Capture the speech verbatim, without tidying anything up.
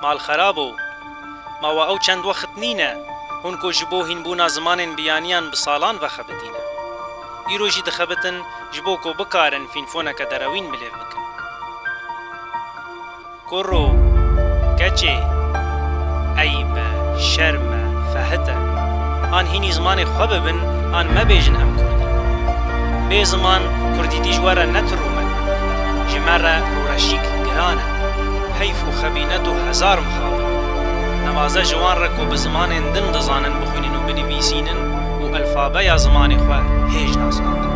Malxerabo, ma we ew çend wext nîne, hûn ku ji bo hînbûna zimanên biyaniyan bi salan vexebitîne. Îro jî dixebitin ji bo ku bikarin fînfoneke derewîn bilêv bikin. Kuro, keçê, eyb e, şerm e, fehit e. An hînî zimanê xwe bibin, an mebêjin em kurd in. Bê ziman, kurdîtî ji we re ne tirûmet e. Ji me re rûreşîk giran e. Heyf û xebînet û hezar mixabin. Nevaze ji wan re ku bi zimanên din dizanin bixwînin û binivîsînin û elfabeya zimanê xwe hêj nasnatin.